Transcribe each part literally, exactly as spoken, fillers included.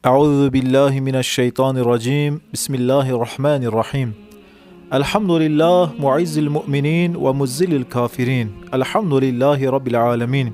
أعوذ بالله من الشيطان الرجيم. بسم الله الرحمن الرحيم. الحمد لله معز المؤمنين ومذل الكافرين. الحمد لله رب العالمين.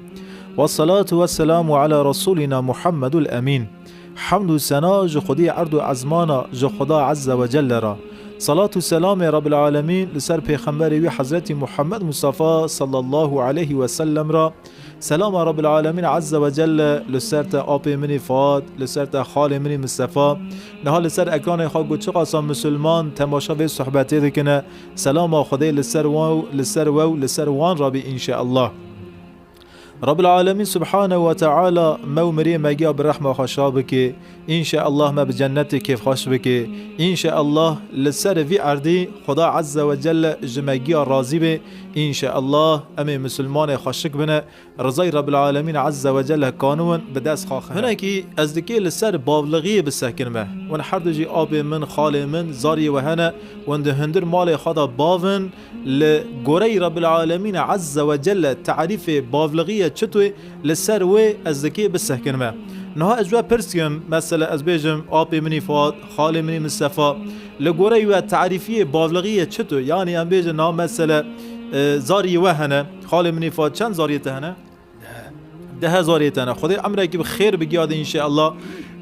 والصلاة والسلام على رسولنا محمد الأمين. Hamd û sena ji Xwedî erd û ezmana ji Xweda Azze ve Celle re. Salat û selamê Rabbil Alemîn li ser Pêxemberê wî Hezretî Muhammed Mustafa sallallahu aleyhi ve sellem re. Selama Rabbil Alemîn Azze ve Celle li ser te apê min î Fad, li ser te xalê min î Mistefa. Niha li ser ekranê xwe ku çiqasa misilman temaşa vê sohbetê dikine, selama Xwedê li ser we û li ser we û li ser wan re bî înşeallah. Rabbil Alemîn Subhanehu ve Teala me û mirê me giya bi rehma xwe şa bike. Înşeallah me bi cennetê kêfxweş bike. Înşeallah li ser vî erdî Xweda Azze ve Celle ji me giya razî be. Înşeallah em ê misilmanê xweşik bine. Rizayê Rabbil Alemîn Azze ve Celle kanûn bi dest xwe xine. Hinekî ez dikê li ser bavlixiyê bisekinime. Hûn her du jî apê min, xalê min, zariyê we hene, hûn di hundir malê xwe de bav in, li goreyî Rabbil Alemîn Azze ve Celle tarîfê bavlixiyê çito ye, li ser wê ez dikê bisekinime. Niha ez we pirs kim, mesela ez bêjim, apê min î Fad, xalê min î Mistefa, li goreyî we tarîfiyê bavlixiyê çito ye? Yanî em bêjin, niha mesela, e, zariyê we hene, xalê min î Fad, çend zariyê te hene? Deh zariyê te hene. Xwedê emrekî bi xêr bigiyade înşeallah.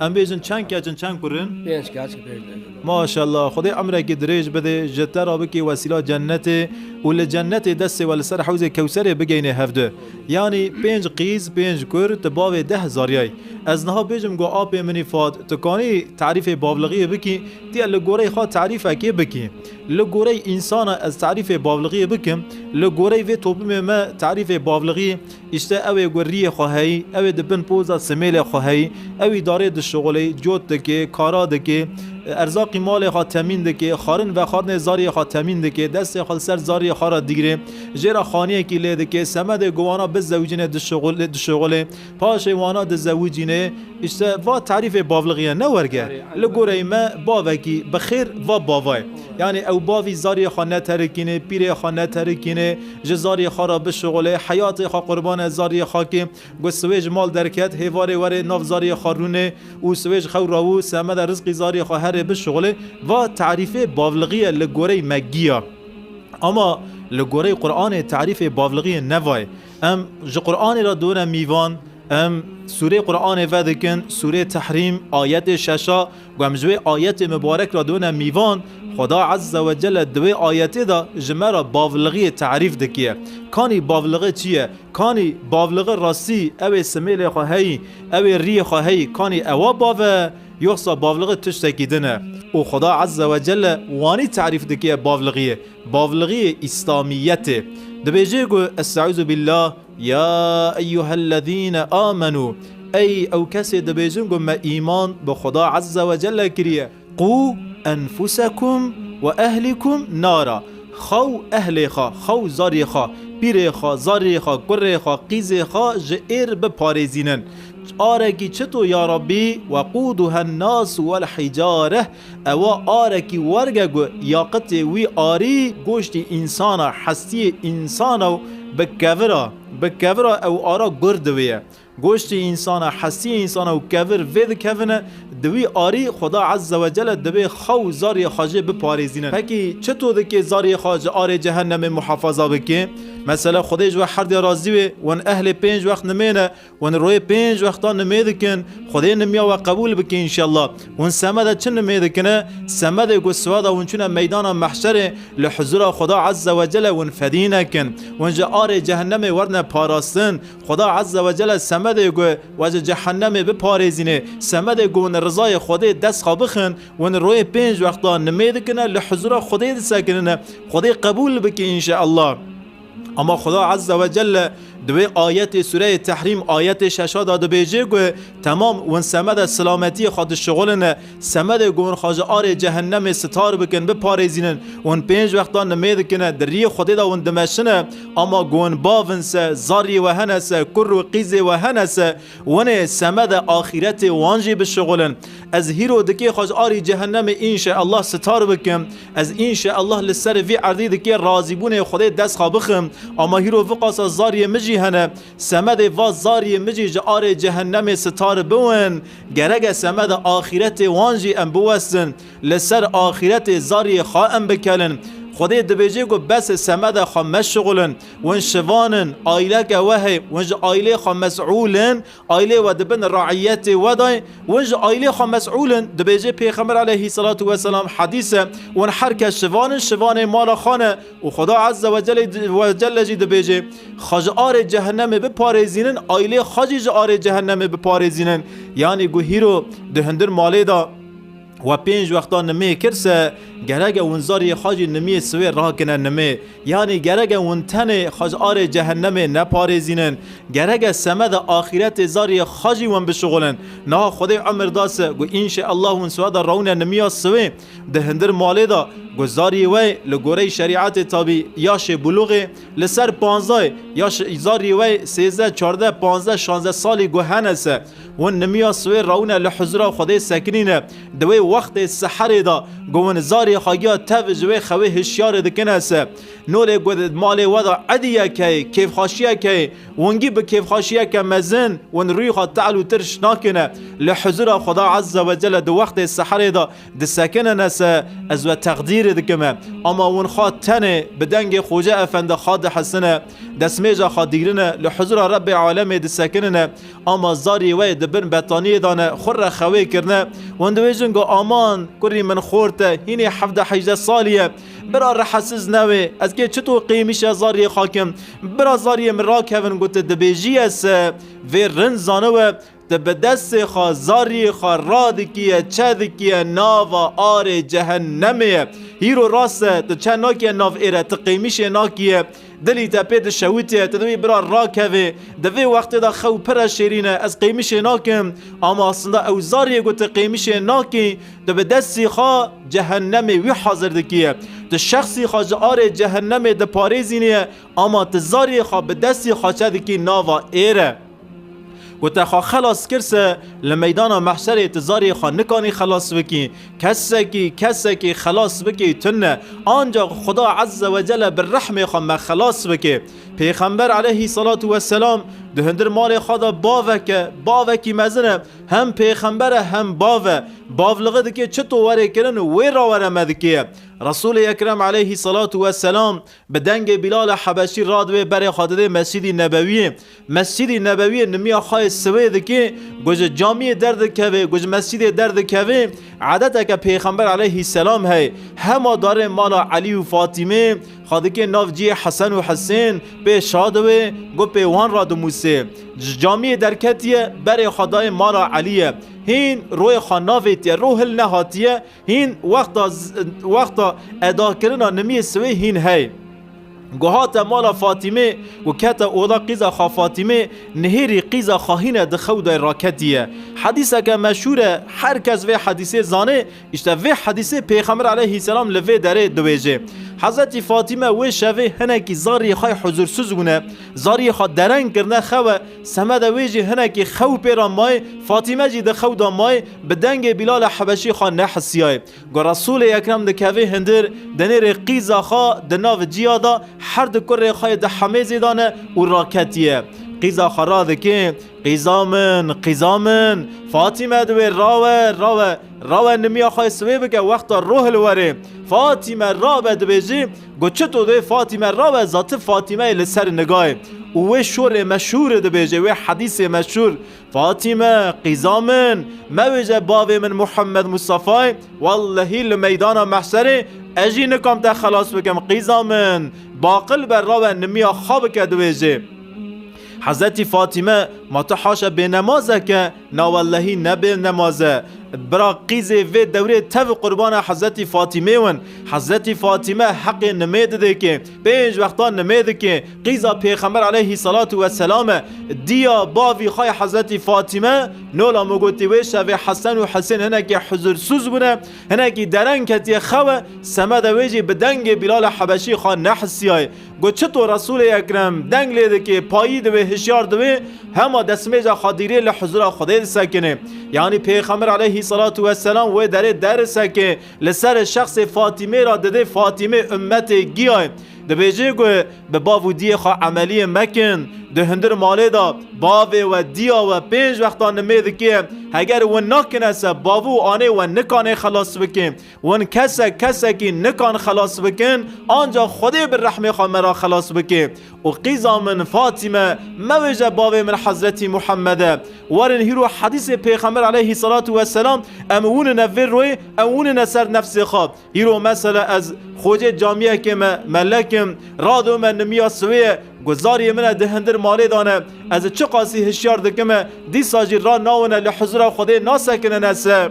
Em bêjin çend keç in, çend kur in? Pênc keç, pênc keç. Maşallah, Xwedê emrekî dirêj bide, ji te re bike wesîla cennetê û li cennetê destê we li ser hewzê Kewserê bigeyne hevdu. Yanî pênc qîz, pênc kur, tu bavê deh zariyay. Ez niha bêjim ku apê min î Fad, tu kanî tarîfê bavlixiyê bikî, tu yê li goreyê xwe tarîfekê bikî. Li goreyê însana ez tarîfê bavlixiyê bikim, li goreyê vê toplumê me tarîfê bavlixiyê, îşte ew ê ku riyê xwe heyî, ew ê di bin poza simêlê xwe heyî, ew îdarê dişuxulê, cot dike, kara dike, erzaqî malê xwe temîn dike, xwarin vexwarinê zariyê xwe temîn dike, destê xwe li ser zariyê xwe re digire, jê re xaniyekî lê dike, semedê ku wana bizewicîne dişuxulê, dişuxulê, paşê wana dizewicîne, îşte va tarîfê bavlixiyê ne werge. Li goreyê me bavekî bi xêr va bavayê. Yanî ew bavî zariyê xwe neterikîne, pîrê xwe neterikîne, ji zariyê xwe re bişuxulê, heyatê xwe qurbanê zariyê xwe ke, ku siwê ji mal derket, hêvarê werê nav zariyê xwe rûnê û siwê ji xew rawû, semeda rizqî zariyê xwe herê bişuxulê, va tarîfê bavlixiyê li goreyê me giya. Ama li goreyê Qur'anê tarîfê bavlixiyê ne vayê. Em ji Qur'anê re done mîvan, em sûrê Qur'anê vedikin, sûrê Tehrîm, ayetê şeşa, ku em ji wê ayetê mibarek re done mîvan, Xweda Azze ve Celle di wê ayetê de ji me re bavlixiyê tarîf dikiye. Kanî bavlixi çi ye? Kanî bavlixi rastî ew ê simêlê xwe heyî, ew ê riyê xwe heyî, kanî ewa bav e? Yoxsa bavlixi tiştekî din e? Û Xweda Azze ve Celle wanî tarîf dikiye bavlixiyê. Bavlixiyê îslamiyetê. Dibêje ku, Estaizu billah, ya eyyuhellezîne amenû, ey ew kesê dibêjin ku me îman bi Xweda Azze ve Celle kiriye, qû enfusekum ve ehlikum nara, xew ehlê xwe, xew zariyê xwe, pîrê xwe, zariyê xwe, kurê xwe, qîzê xwe ji êr biparêzînin. Arekî çito ya Rabbî, weqûduhen nas wel hîcareh, ewa arekî werge ku yaqitê wî arî goştî însana, hestiyê însana û bi kevira, bi kevira ew ara gur diwêye. Goştê însana, hestiyê însana û kevir vê dikevine, di wî arî Xweda Azze ve Celle divê xew zariyê xwe jê biparêzînin. Pekî çito dikê zariyê xwe ji arê cehennemê muhafaza bikê? Mesela Xwedê ji we her diya razî wê, wan ehlê pênc wext nimê ne, wan royê pênc wexta nimê dikin, Xwedê nimiya we qebûl bike înşallah. Hûn semede çi nimê dikine? Semedê ku siwada hûn çûne meydana mehşerê li huzura Xweda Azze ve Celle hûn fedî nekin. Hûn ji arê cehennemê werne parastin. Xweda Azze ve Celle semedê ku we ji cehennemê biparêzînê, semedê ku hûn rizayê Xwedê dest xwe bixin, hûn royê pênc wexta nimê dikine, li huzura Xwedê disekinine. Xwedê qebûl bike înşeallah. Ama Xweda Azze ve Celle di wê ayetê Sûreyê Tehrîm ayetê şeşa de dibêje ku temam hûn semede silametiyê xwe dişixuline, semedê ku hûn xwe ji arê cehennemê sitar bikin, biparêzînin, hûn pênc wexta nimê dikine, di riyê Xwedê de hûn dimeşine, ama ku hûn bav in se, zariyê we hene se, kur û qîzê we hene se, winê semede axîretê wan jî bişixulin. Ez hîro dikê xwe ji arî cehennemê înşeallah sitar bikim. Ez înşeallah li ser vî erdî dikê razîbûnê Xwedê dest xwe bixim. Ama hîro viqasa zariyê min jî hene, semedê va zariyê min jî ji arê cehennemê sitar biwin, gerek e semeda axîretê wan jî em biwestin, li ser axîretê zariyê xwe em bikelin. Xwedê dibêje ku bes e semeda xwe meşixulin, win şivan in, aîleke we heye, win ji aîlê xwe mesûl in, aîlê we di bin raiyetê we de ye, win ji aîlê xwe mesûl in, dibêje Pêxember aleyhisselatu vesselam hedîs e, win her kes şivan in, şivanê mala xwe ne, û Xuda Azze ve Celle, ve Celle jî dibêje, Xwe ji arê cehennemê biparêzînin, aîlê xwe jî ji arê cehennemê biparêzînin. Yanî ku hîro di hundir malê de we pênc wexta nimê kirse, gerek e win zariyê xwe jî nimiyê siwê rakine nimê. Yanî gerek e win tenê xwe ji arê cehennemê neparêzînin. Gerek e semeda axîretê zariyê xwe jî win bişixulin. Niha Xwedê emir da se ku înşeallah win siweda rawine nimiya siwê, di hundir malê de ku zariyê we li goreyê şerîetê tabî yaşê bulûxê li ser panzdeh, yaş, zariyê we sêzdeh, çardeh, panzdeh, şanzdeh salî ku hene se, win nimiya siwê rawine li huzura Xwedê sekinîne, di wê wextê seherê de ku win zariyê xwe giya tev ji wê xewê hişyarê dikine se. Nolê ku di malê we de ediyek heye, kêfxweşiyek heye, wingî bi kêfxweşiyeke mezin, win rûyê xwe tehl û tirş nakine, li huzura Xuda Azze ve Celle di wextê seherê de disekinine se, ez we teqdîrê dikime. Ama win xwe tenê bi dengê Xoce Efendi xwe dihesine, destmêja xwe dîrine, li huzura Rebbê alemê disekinine, ama zariyê we yê di bin betaniyê de ne, xwe re xewê kirine. Win dibêjin ku aman, kurî min xort e, hînê hevdeh hejde salî ye. Bira rehesiz newê, ez kê çito qêmîşe zariyê xwe kim? Bira zariyê min rakevin ku tu dibêjî ye se, vê rind zaniwe, tu bi destê xwe, zariyê xwe radikiye, çedikiye nava arê cehennemê ye. Hîro rast e, tu çe nakiye nav êre, tu qêmîşê nakiye. Dilî te pê dişewitiye, tu divî bira rakevê. Di vê wextê de xew pir e şêrîn e, ez qêmîşê nakim. Ama aslında ew zariyê ku tu qêmîşê nakî, tu bi destî xwe cehennemê wî hazir dikiye. Tu şexsî xwe ji arê cehennemê diparêzîniye, ama tu zariyê xwe bi destî xwe çe dikî nava êre. Ku te xwe xelas kir se, li meydana mehşerê tu zariyê xwe nikanî xelas bikî. Kesekî, kesekî xelas bikî tune. Ancax Xuda Azze ve Celle bi rehmê xwe me xelas bike. Pêxember aleyhissalatu vesselam di hundir malê xwe de bavek e, bavekî mezin e. Hem pêxember e, hem bav e. Bavlixî dike çito were kirin, wê ra were me dike. Resûlê Ekrem aleyhissalatu vesselam bi dengê Bilal Hebeşî radibê berê xwe didê Mescîdî Nebewiyê. Mescîdî Nebewiyê nimiya xwe yê siwê dikê, ku ji camiyê derdikevê, ku ji mescîdê derdikevê, edeteke Pêxember aleyhisselam heye. Hema darê mala Elî û Fatîmê xwe dikê nav ciyê Hesen û Hisên, pê şa diwê, ku pê wan ra dimûsê. Ji camiyê derketiye, berê xwe dayê mala Elî ye. Hîn royê xwe navêtiye, ro hil nehatiye, Hîn wexta z-, wexta edakirina nimiyê siwê hîn hey. Ku hate mala Fatîmê, ku kete oda qîza xwe Fatîmê, nihêrî qîza xwe hîne di xew de raketiye. Hedîseke meşhûr e, her kes vê hedîsê zanê, îşte vê hedîsê Pêxember aleyhisselam li vê derê diwêjê. Hezretî Fatîme wê şevê hinekî zariyê xwe huzursuz bûne, zariyê xwe dereng kirine xewe, semede wê jî hinekî xew pê re mayê, Fatîme jî di xew de mayê, bi dengê Bilal Hebeşî xwe nehisiyayê. Ku Resûlê Ekrem dikevê hundir, dinêrê qîza xwe di nav ciya de her du kurê xwe yê di hemêzê de ne û raketiye. Qîza xwe radike, qîza min, qîza min, Fatîme diwê rawe, rawe, rawe nimiya xwe yê siwê bike wexta roh li werê. Fatîme rabe dibêjî, ku çito dê Fatîme rabe zati Fatîmeyê li ser nigayê. Û wê şorê meşhûrê dibêje, wê hedîsê meşhûr. Fatîme, qîza min, mewêje bavê min Muhammed Mustafayê, wellehî li meydana mehşerê ez jî nikam te xelas bikim, qîza min, baqil be rawe nimiya xwe bike diwêjê. Hezretî Fatîme, ma tu haşa bênemazek e, na wellehî ne bênemaz e. Bira qîzê vê dewrê tev qurbana Hezretî Fatîmê win. Hezretî Fatîme heqê nimê didêkê, pênc wexta nimê dike, qîza Pêxember aleyhissalatu vesselam e. Diya bavî xwe yê Hezretî Fatîme, nola min gotî wê şevê Hesen û Hisên hinekî huzursuz bûne, hinekî dereng ketiye xewe, semede wê jî bi dengê Bilal Hebeşî xwe nehisiyaye. Got, çito Resûlê Ekrem deng lê dike, payî dibe, hişyar dibe, hema destmêja xwe dîrê li huzura Xwedê disekine. Yanî Pêxember aleyhissalatu vesselam wê derê deriseke, li ser şexsê Fatîmê ra didê, Fatîmê ummetê giyaye. Dibêje ku bi bav û diyê xwe emeliyê mekin. Di hundir malê de bavê we, diya we pênc wexta nimê dike. Heger win nakine se, bavû û anê we nikanê xelas bikin. Win kesek kesekî nikan xelas bikin, ancax Xwedê bi rehmê xwe me ra xelas bike. Û qîza min Fatîme, mewêje bavê min Hezretî Muhemmede. Werin hîro hedîsê Pêxember aleyhî selatu weselam, em winine vê royê, em winine ser nefsê xwe. Hîro mesela ez xocê camiyekê me, melek im, radome nimiya siwê ye, guzariyê min e di hindir malê dane, ez çiqasî hişyar dikime, dîsa jî ra nawine li huzura Xwedê nasekinine se.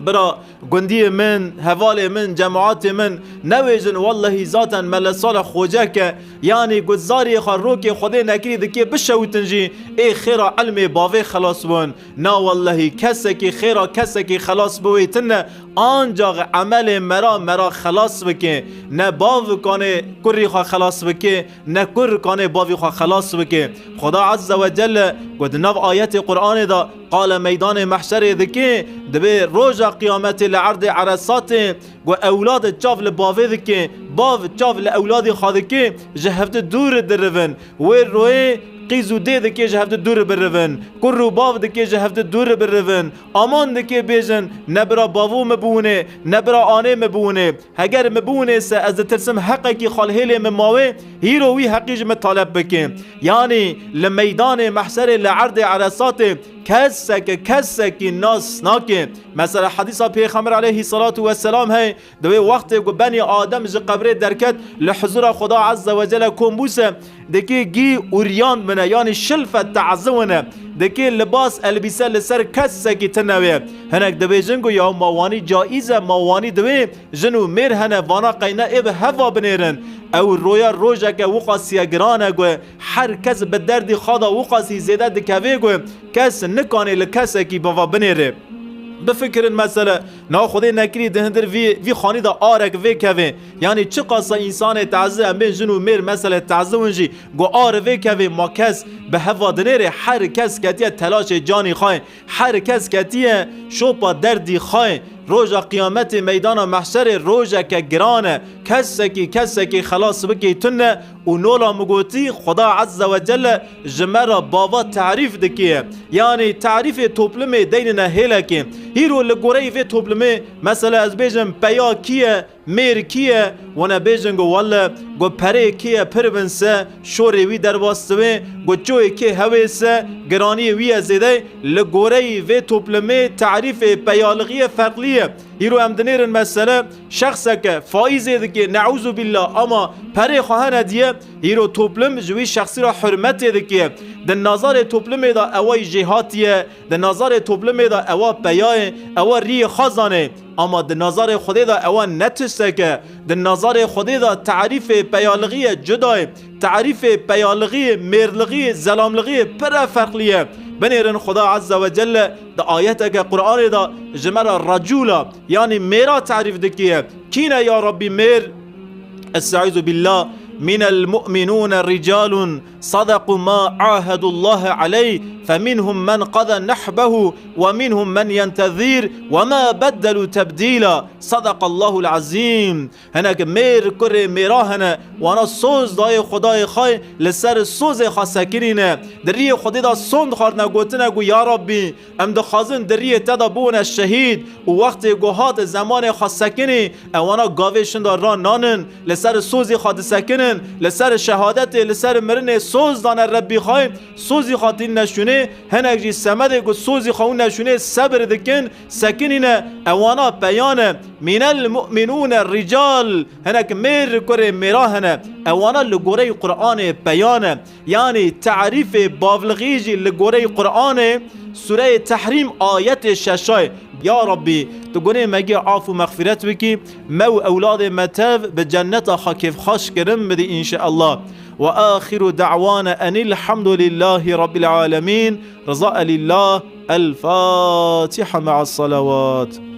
Bira, gundiyê min, hevalê min, cemaatê min, newêjin wellehî zaten mele sala xocek e, yanî guzariyê xwe rokê Xwedê nekirî dikê bişewitin jî, ê xêra ilmê bavê xelas bûn. Na wellehî kesekî xêra kesekî xelas biwê tine, ancax emelê mera mera xelas bike. Ne bav kanê kurî xwe xelas bike, ne kur kanê bavî xwe xelas bike. Xuda Azze ve Celle ku di nav ayetê Qur'anê de qale meydanê mehşerê dike, dibê roja qiyametê li erdê eresatê ku ewlad çav li bavê dike, bav çav li ewladê xwe dike, ji hevdi dûr dirivin. Wê royê qîz û dê dike ji hevdi dûr birivin. Kur û bav dike ji hevdi dûr birivin. Aman dike bêjin, ne bira bavû min biwinê, ne bira anê min biwinê. Heger min biwinê se ez ditirsim heqekî xalhêlê min mawê, hîro wî heqî ji min taleb bike. Yanî li meydanê mehşerê li erdê eresatê keseke kesekî nas nake. Mesela hedîsa Pêxember aleyhî selatu weselam heye, Di wê wextê ku benî Adem ji qebrê derket, li huzura Xuda Azze ve Celle kom bû se, dikê gî uryan bine, yanî şilfe te'zî wine, dikê libas elbîse li ser kesekî tine wê. Hinek dibêjin ku ya ma wanî caiz e, ma wanî divê jin û mêr hene, vana qeyne ê bi heva binêrin. Ew roya rojeke wiqasiye giran e ku her kes bi derdî xwe de wiqasî zêde dikevê ku kes nikanê li kesekî bava binêrê. Bifikirin mesele, Na Xwedê nekirî di hindir vî, vî xanî de arek vê kevê. Yanî çiqasa însanê tezî em bên jin û mêr mesele tezî win jî ku ar vê kevê ma kes bi heva dinêrê, her kes ketiye telaşê canî xwe. Her kes ketiye şopa derdî xwe. Roja qiyametê meydana mehşerê rojeke giran e. Kesekî, kesekî xelas bikê tune û nola min gotî, Xuda Azze ve Celle ji me re bava tarîf dike. Yanî tarîfê toplumê deynine hêlekê. Hîro li goreyî vê toplumê, mesela ez bêjim peya kî ye, mêr kî ye, wana bêjin ku welle, ku perê kê ye pir bin se, şorê wî derbas dibe, ku çoyê kê hewê se, giraniyê wî ye zêde, li goreyî vê toplumê tarîfê peyalixiyê ferqlî ye. Hîro em dinêrin mesele, şexseke faîzê dike, neûzubîllah, ama perê xwe hene diye, hîro toplum ji wî şexsî re hurmetê dike. Di nazarê toplumê de ewa jêhatî ye, di nazarê toplumê de ewa peya ye, ewa riyê xwe zane. Ama di nazarê Xwedê de ewa ne tiştek e. Di nazarê Xwedê de tarîfê peyalixiyê cuda ye. Tarîfê peyalixiyê, mêrlixiyê, zelamlixiyê pire ferqlî ye. Binêrin Xuda Azze ve Celle di ayeteke Qur'anê de ji me re recûla, yanî mêra tarîf dikiye. Kî ne ya Rabbî mêr? Estaizu billah. Minel mu'minûne ricalun sadaqu ma ahadullaha aleyh, feminhum men qada nahbehu ve minhum men yentezir ve ma beddelu tebdîla. Sadaqallahul azîm. Hinek mêr kurê mêra hene, wana soz dayê Xwedayê xwe, li ser sozê xwe sekinîne. Di riyê Xwedê de sond xwartine, gotine ku ya Rabbî, em dixwazin di riyê te de bibûne şehîd û wextê ku hat zemanê xwe sekinî, ewana gavê şinda ra nanin, li ser sozê xwe disekinin, li ser şehadetê, li ser mirinê soz dane Rebbî xwe, sozî xwe tînine şûnê, hinek jî semedê ku sozî xwe wine şûnê sebir dikin, sekinîne, ewana peyan e. Minel mu'minûne rical, hinek mêr kurê mêra hene, ewana li goreyî Qur'anê peyan e. Yanî tarîfê bavlixî jî li goreyî Qur'anê, Sureyê Tehrîm ayetê şeşay. Ya Rabbî, tu gunê me gê af û mexfîret bikî, me û ewladê me tev bi cenneta xwe kêfxweş kirin bidî înşeallah. Ve axiru da'wana enil hamdulillahî rabbil alemîn. Riza elillah. El Fatiha me'as salawat.